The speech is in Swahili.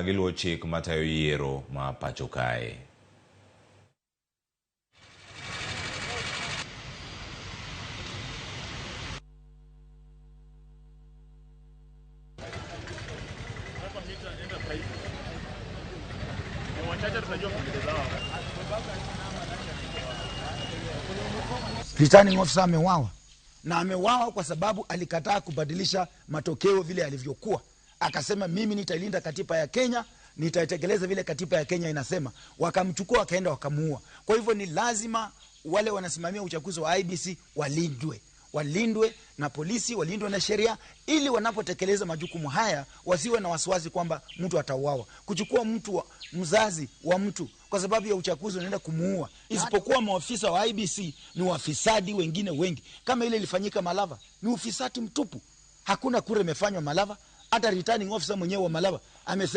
Giluwo chik matayo yiero ma pacho kae. Returning officer amewawa na amewawa kwa sababu alikataa kubadilisha matokeo vile yalivyokuwa. Akasema mimi nitailinda katiba ya Kenya, nitaitekeleza vile katiba ya Kenya inasema. Wakamchukua wakaenda wakamuua. Kwa hivyo ni lazima wale wanasimamia uchaguzi wa IEBC walindwe, walindwe na polisi, walindwe na sheria, ili wanapotekeleza majukumu haya wasiwe na wasiwasi kwamba mtu atauawa. Kuchukua mtu wa, mzazi wa mtu kwa sababu ya uchaguzi unaenda kumuua, isipokuwa maofisa wa IEBC ni wafisadi wengine wengi, kama ile ilifanyika Malava, ni ufisadi mtupu. Hakuna kura imefanywa Malava, hata returning officer mwenyewe wa Malava amesema